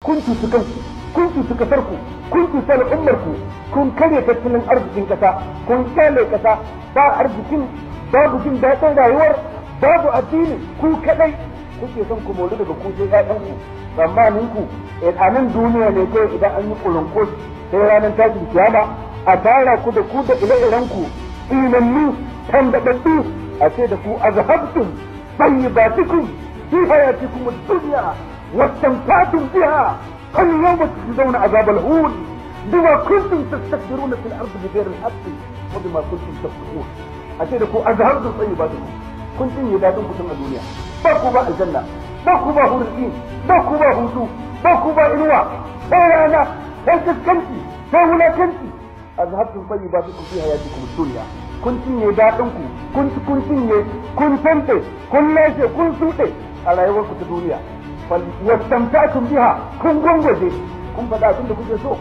Kun cuci kanku, kun cuci kasarku, kun cuci al'ummarku, kun karya tattalin arzikin kasa, kun kyale kasa ba arzikin, babu jin daɗin rayuwar, babu addini. Ku kadai kuke son ku mori daga ku sai ƴaƴanku. Tsammanin ku a nan duniya ne kai idan an yi ƙulunkus sai ranar tashin kiyama a tara ku da ku da ire-iren ku tsinannu tambaɗaɗɗu, a ce da ku azhabtum tayyibatikum fi hayatikum ad-dunya واستمتعتم بها اليوم تجزون عذاب الهون بما كنتم تستكبرون في الارض بغير الحق وبما كنتم تفسقون. أتيتكم أذهبتم طيباتكم، كنتم يبادون كنتم الدنيا، باكو با الجنة، باكو با هور الدين، باكو با هوتو، باكو با إنوا، أنا تسكنتي فولاكنتي. أذهبتم طيباتكم في حياتكم الدنيا، كنتم يبادونكم، كنت كنتم كنتم كنتم كنتم على يومكم الدنيا واستمتعتم بها، kun gwangwaje, kun faɗa abin da kuke so.